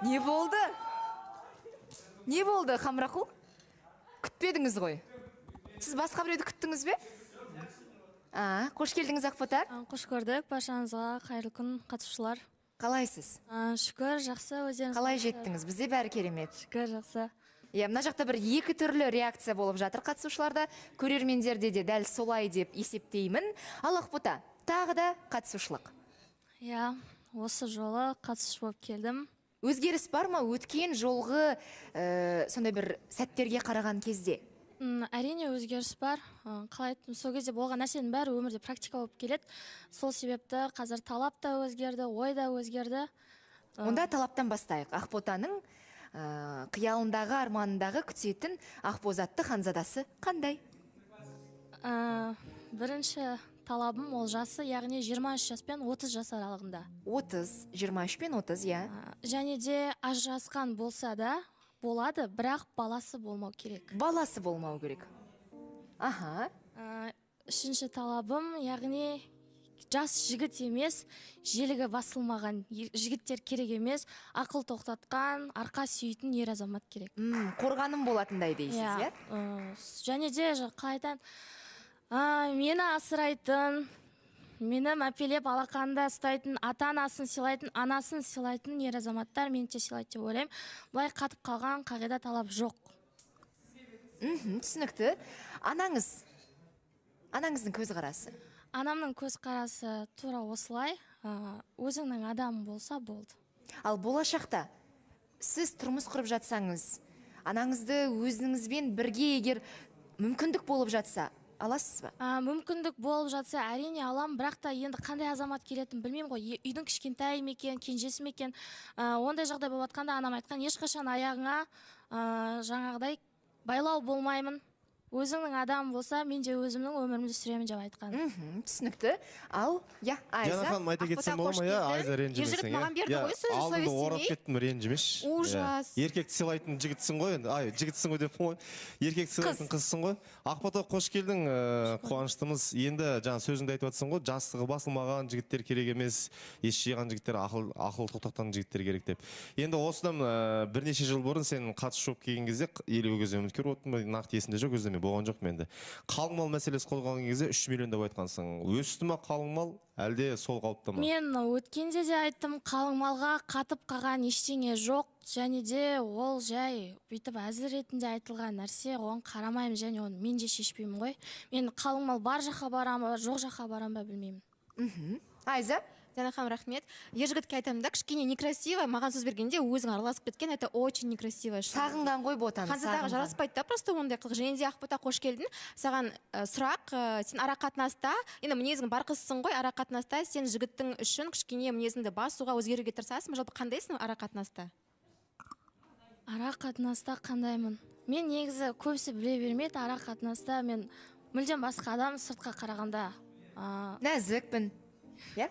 Не болды, не болды, Хамрақұл? Күтпедіңіз ғой. Сіз басқа біреуді күттіңіз бе? А, қош келдіңіз, Ақбота. Қош көрдік, баршаңызға қайырлы күн, қатысушылар. Қалайсыз? Шүкір, жақсы, өздеріңіз Қалай қалайсыздар? жеттіңіз? Бізде бәрі керемет. Шүкір, жақсы. Иә, мына жақта бір екі түрлі реакция болып жатыр қатысушыларда, көрермендерде де дәл солай деп есептеймін. Ал, Ақбота, тағы да қатысушылық. Иә, осы жолы қатысушы болып келдім. Өзгеріс бар ма өткен жолғы сондай бір сәттерге қараған кезде? Әрине, өзгеріс бар. Қалай айттым, сол кезде болған нәрсенің бәрі өмірде практика болып келеді. Сол себепті қазір талап та өзгерді, ой да өзгерді. Онда талаптан бастайық. Ақботаның қиялындағы, арманындағы, күтетін ақбозатты ханзадасы қандай? Бірінші талабым ол жасы, яғни 23 жас пен 30 жас аралығында. 30, 23 пен 30, иә. Және де ажырасқан болса да болады, бірақ баласы болмау керек. Баласы болмау керек, аха. Үшінші талабым, яғни жас жігіт емес, желігі басылмаған жігіттер керек емес, ақыл тоқтатқан, арқа сүйейтін ер азамат керек. Қорғаным болатындай дейсіз, иә? Және де қалай айтайын, мені асырайтын, мені мәпелеп алақанда ұстайтын, ата анасын сыйлайтын, анасын сыйлайтын ер азаматтар мені де сыйлайды деп ойлаймын. Былай қатып қалған қағида, талап жоқ. Түсінікті. Анаңыздың көзқарасы? Анамның көзқарасы тура осылай, өзіңнің адамың болса болды. Ал болашақта сіз тұрмыс құрып жатсаңыз, анаңызды өзіңізбен бірге, егер мүмкіндік болып жатса, аласыз ба? Мүмкіндік болып жатса, әрине, алам, бірақ та енді қандай азамат келетінін білмеймін ғой. Үйдің кішкентайы ма екен, кенжесі ме екен. Ондай жағдай болып жатқанда анам айтқан: «Ешқашан аяғыңа жаңағыдай байлау болмаймын, өзіңнің адам болса, мен де өзімнің өмірімді сүремін», — деп айтқан. Түсінікті. Ал, иә, Айза. Диана ханым, айта Ақбота, кетсем бола қош ма? Иә, келдің. Айза, ренжімесең. Ержігіт маған берді Иә, ғой сөзді, алдыңды совесть орап демей. кеттім, ренжімеші. Ужас. Иә. Еркекті сыйлайтын жігітсің ғой енді, ай, жігітсің ғой деппін ғой, еркекті сыйлайтын қызсың ғой. Ақбота, қош келдің, қуаныштымыз. Енді жаңа сөзіңде айтып жатрсың ғой, жастығы басылмаған жігіттер керек емес, ес жиған жігіттер, ақыл тоқтатқан жігіттер керек деп. Енді осыдан бірнеше жыл бұрын сен қатысушы болып келген кезде, елу кезде үміткер болыптың ба, нақты есімде жоқ, өзі мен болған жоқпын. Енді қалың мал мәселесі қозғалған кезде 3 миллион деп айтқансың. Өсті ма қалың мал, әлде сол қалыпты ма? Мен өткенде де айттым, қалың малға қатып қалған ештеңе жоқ. Және де ол жай бүйтіп әзіл ретінде айтылған нәрсе, оған қарамаймын және оны мен де шешпеймін ғой. Мен қалың мал бар жаққа барамын ба, жоқ жаққа барамын ба, білмеймін. Айза. Диана ханым, рахмет. Ержігітке айтамын да, кішкене некрасиво маған сөз бергенде өзің араласып кеткен, это очень некрасиво. Сағынған ғой ботаны. Ханзадаға Сағынған. жараспайды да просто ондай қылық. Және де, Ақбота, қош келдің. Саған сұрақ: сен ара қатынаста, енді мінезің бар қызсың ғой, ара қатынаста сен жігіттің үшін кішкене мінезіңді басуға, өзгеруге тырысасың ба? Жалпы қандайсың ара қатынаста? Ара қатынаста қандаймын? Мен негізі, көбісі біле бермейді, ара қатынаста мен мүлдем басқа адам сыртқа қарағанда. Нәзікпін, иә?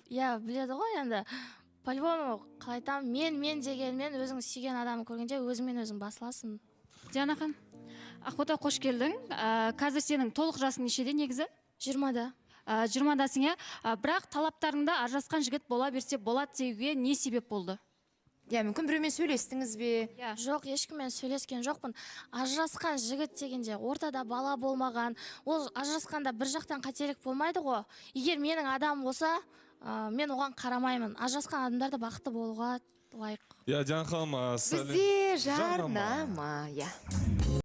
Иә, біледі ғой енді по любому. Қалай айтамын, мен дегенмен, өзің сүйген адамды көргенде өзіңмен өзің басыласың. Диана ханым, Ақбота, қош келдің. Қазір сенің толық жасың нешеде негізі? 20-да. 20-дасың, иә. Бірақ талаптарыңда ажырасқан жігіт бола берсе болады деуге не себеп болды? Иә, мүмкін, біреумен сөйлестіңіз бе? Иә. Жоқ, ешкіммен сөйлескен жоқпын. Ажырасқан жігіт дегенде ортада бала болмаған, ол ажырасқанда бір жақтан қателік болмайды ғой. Егер менің адамым болса, мен оған қарамаймын. Ажырасқан адамдар да бақытты болуға лайық. Иә, Диана ханым, сәлем. Бізде Жарнама. жарнама, иә.